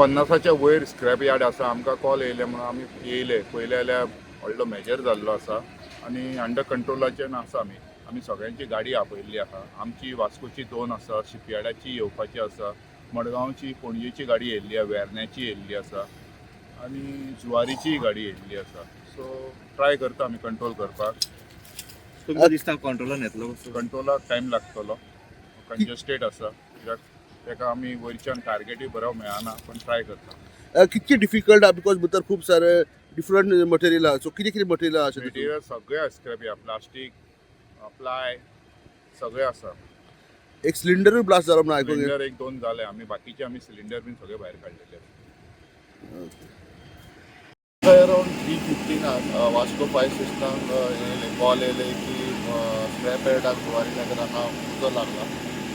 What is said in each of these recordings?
50च्या वयर scrap yard आसा. आमकां कॉल येयले म्हणून आमी येयले. पयले जाल्यार व्हडलो मेजर जाल्लो आसा आनी अंडर कंट्रोलाचेर आसा. आमी सगळ्यांची गाडी आपयल्ली आसा. आमची वास्कोची दोन आसा, शिपयार्डाची येवपाची आसा, मडगांवची, पणजेची गाडी येयल्ली आसा, वेर्ण्याची येयल्ली आसा आनी जुवारीचीय गाडी येयल्ली आसा. सो ट्राय करता आमी कंट्रोल करपाक. तुमकां दिसता कंट्रोलान येतलो कसो? कंट्रोलाक टायम लागतलो, कंजस्टेड आसा, कित्याक ताका आमी वयरच्यान टार्गेटूय बरो मेळना, पण ट्राय करता. कितके डिफिकल्ट आहा? Because भितर खूब सारे डिफरंट मटेरियल आहा. सो कितें कितें मटेरियल आहा अशें तितून? मटेरियल सगळें स्क्रॅप, प्लास्टीक, प्लाय, सगळें आसा. एक सिलिंडरूय ब्लास्ट जाला म्हणून आयकूंक येयलें. सिलिंडर एक दोन जाले. आमी बाकीचे आमी सिलिंडर बीन सगळे भायर काडलेले आसा. अराउंड 3:15 वास्को फायर स्टेशनाक येयले, कॉल येयले की स्क्रॅप यार्डाक जुवारी नगर हांगा उजो लागला.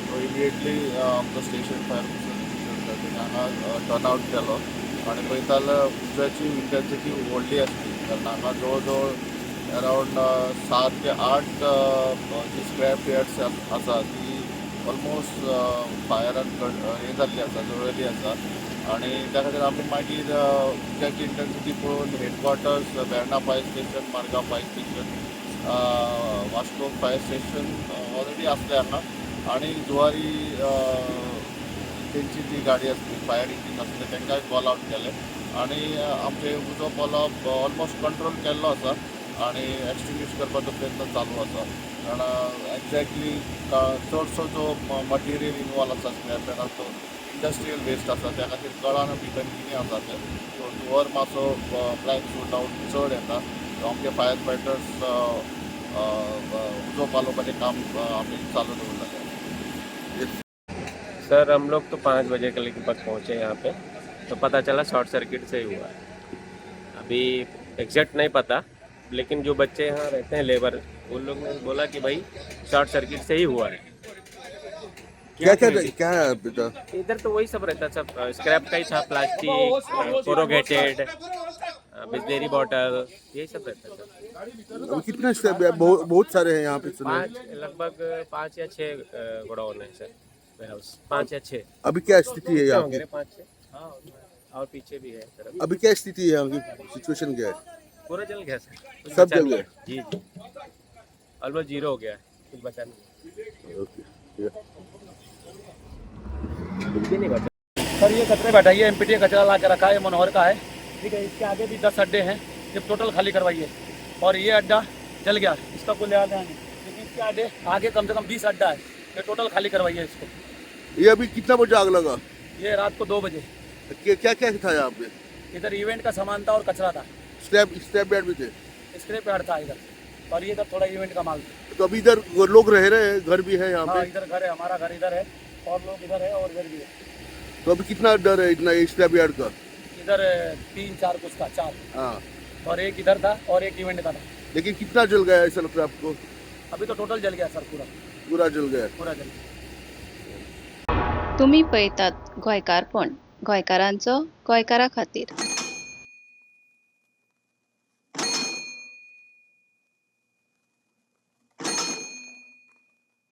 सो इमिडिएटली आमचो स्टेशन फायर ऑफिसर तेणी हांगा टर्न आवट केलो आनी पळयता जाल्यार उज्याची इंटेन्सिटी व्हडली आसली, कारण हांगा जवळ जवळ अरावंड 7 ते 8 जी स्क्रॅप यार्ड्स आसा ती ऑलमोस्ट फायरान हें जाल्ली आसा, जळ्ळेली आसा. आणि त्या खातीर आमी मागीर उज्याची इंटेन्सिटी पळोवन headquarters, Verna fire station, Margao fire station, Vasco fire station already आसले हांगा आनी जुवारी तेंची जी गाडी आसली, फायर इंजीन आसले, तांकांय कॉल आवट केले आनी आमचे उजो पालोवप ऑलमोस्ट कंट्रोल केल्लो आसा आनी एक्सटिंग्विश करपाचो प्रयत्न चालू आसा, कारण एक्झॅक्टली चडसो जो मटेरियल इनवॉल्व आसा स्क्रॅप यार्डाचो, इंडस्ट्रियल वेस्ट आसा. त्या खातीर कळना भितर कितें आसा तें. सो धुंवर मातसो, ब्लॅक शूट आउट चड येता. सो आमचे फायर फायटर्स उजो पालोवपाचें काम आमी चालू दवरलेलें. सर, हम लोग तो 5 बजे के लगभग पहुँचे यहाँ पे, तो पता चला शॉर्ट सर्किट से ही हुआ है. अभी एग्जैक्ट नहीं पता, लेकिन जो बच्चे यहाँ रहते हैं, लेबर, उन लोग ने बोला कि भाई, शॉर्ट सर्किट से ही हुआ है. क्या क्या क्या है बेटा? इधर तो वही सब रहता, सब स्क्रैप का ही था, प्लास्टिक, कोरोगेटेड, बिस्लेरी बॉटल, यही सब रहता सर. अभी कितना स्क्रैप? बहुत बहुत सारे हैं यहाँ पे सुने. पाँच, लगभग 5 या 6 गोडाउन है सर, वेयर हाउस, 5 या 6. अभी क्या स्थिति है यहाँ की? होंगे 5, 6 और पीछे भी है तरफ. अभी क्या स्थिति है यहाँ की? सिचुएशन क्या है? पूरा जल गया सर, कुछ सब बचा जल नहीं. गया? जी, ऑलमोस्ट जीरो हो गया है, कुछ बचा नहीं. ओके. कुछ भी नहीं बचा. सर, ये कचरे बैठा है, एमपीटी कचरा ला के रखा है, मनोहर का है, ठीक है. इसके आगे भी 10 अड्डे हैं, ये टोटल खाली करवाइए. और ये अड्डा जल गया, इसका कोई लेना देना नहीं, लेकिन इसके आगे आगे कम से कम 20 अड्डा है, ये टोटल खाली करवाइए इसको. ये अभी कितना बजे आग लगा? ये रात को 2 बजे. क्या क्या क्या था यहाँ पे? इधर इवेंट का सामान था और कचरा था. स्क्रैप स्क्रैप यार्ड भी थे? स्क्रैप यार्ड था इधर और ये इधर थोड़ा इवेंट का माल था. तो अभी इधर लोग रह रहे हैं, घर भी है यहाँ हाँ. पे? इधर घर है, हमारा घर इधर है और लोग इधर है और इधर भी है. तो अभी कितना डर है इतना स्क्रैप यार्ड का? इधर तीन चार कुछ था, चार. और एक इधर था और एक इवेंट का था. लेकिन कितना जल गया ऐसा लगता है आपको? अभी तो टोटल जल गया सर पूरा. पूरा जल गया? पूरा जल गया. तुमी पळयतात गोंयकारपण, गोंयकारांचो गोंयकारा खातीर.